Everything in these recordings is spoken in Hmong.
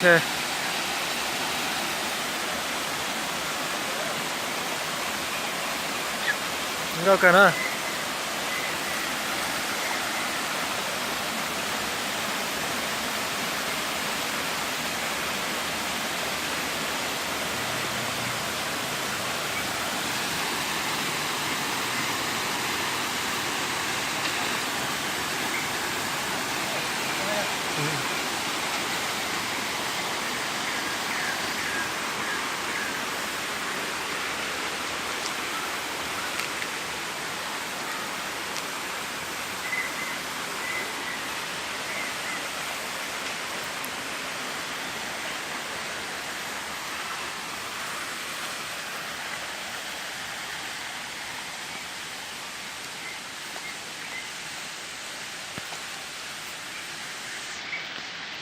Nkauj kawg na.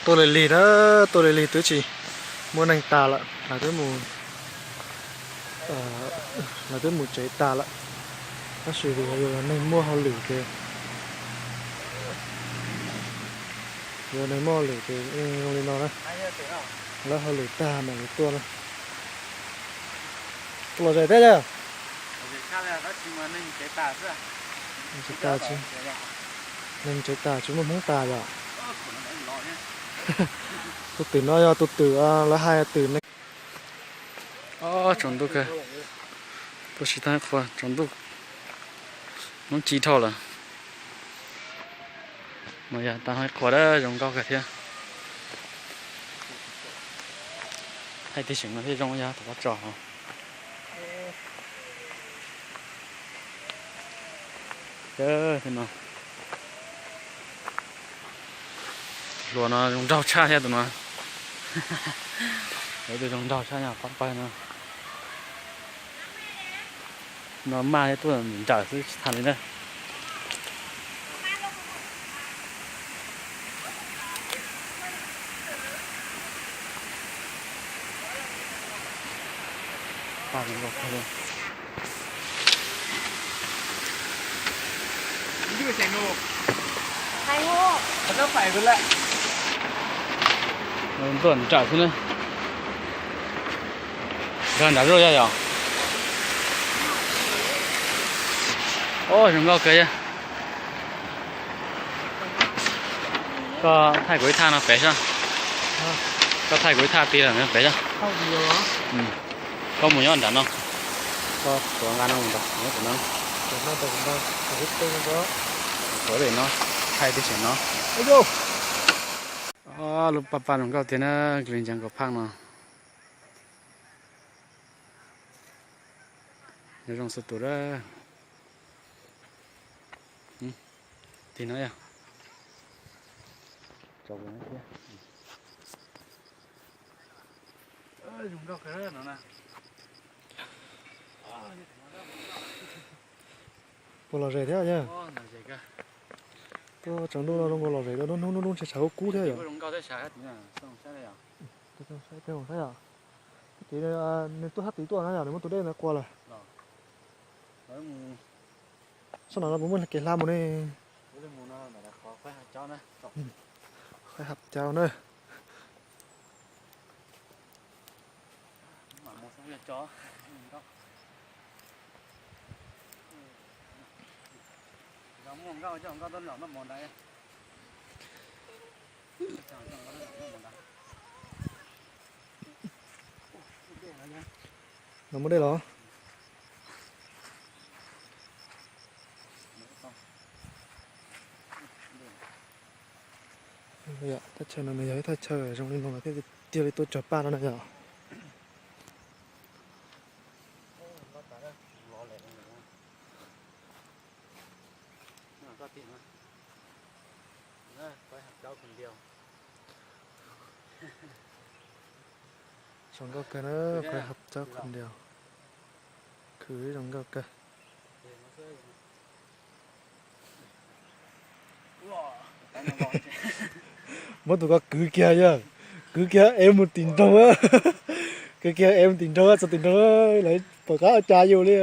Tuaj lig lig na, tuaj lig lig twb tsis muaj neeg tas lawm, lawv twb mus, lawv twb mus tsev tas lawm. Tab sis yog neeg muaj hauj lwm ces, yog neeg muaj hauj lwm ces zoo li no na. Lawv hauj lwm tag mas lawv tuaj na. Tuaj los zem thiab yog? Neeg tsev tas, tsis muaj Hmoob tas yom? Tus twm no yog tus twm lawv hais twm neeg. Tsaus ntuj kawg, tuaj sib tag qhua tsaus ntuj, hnub ci dhau lawm. No yog tag qhua dab zoo nkauj kawg thiab. Thaij tib seem no thiaj zoo yog tom qab tso. Tus hluas no zoo nraug tshaj thiab tus no. Lawv tus zoo nraug tshaj no, pab pawg no. No maj thiab tuaj nrawm xwb tsis tas li na. Ntuaj nrawm xwb na. Nkag nram zuj yog yog. Zoo nkauj kawg yog. Koj thaij kuv ib thaj no pem saib. Koj thaij kuv ib thaj ti lawm pem saib. Koj mus nyob nram no. Koj tuav nqa no mus nram no. Tuav pem no, thaij tib si no. Lub paj paj zoo nkauj tiag na, li ntseev kaum phaj no. Nyob zoo xu tus a. Tig no yog. Puas lom zem thiab yog? Tuaj tsaus ntuj no zoo nkaus lom zem dua, hnub hnub ntshe tshav kub kub thiab yom. Saib yom. Ces nws tuaj thab tid tuaj na yom, nws muaj tus dej ntawd qua lawm. Sab no no puas muaj kev hla mus ne? Qhov hab cau na. No muaj dej los? Thaj chaw no nws yog ib thaj chaw zoo li no thiaj tiag li tuaj cog paj no na yom. Zoo nkauj kawg na, qhov hab cau khwv ntiaus, khwv zoo nkauj kawg. Muab tus ko kwv kiag yog, kwv kiag ev mus tim nroog, kwv kiag ev mus tim nroog, txog tim nroog lawv pom qab ua cas yus li.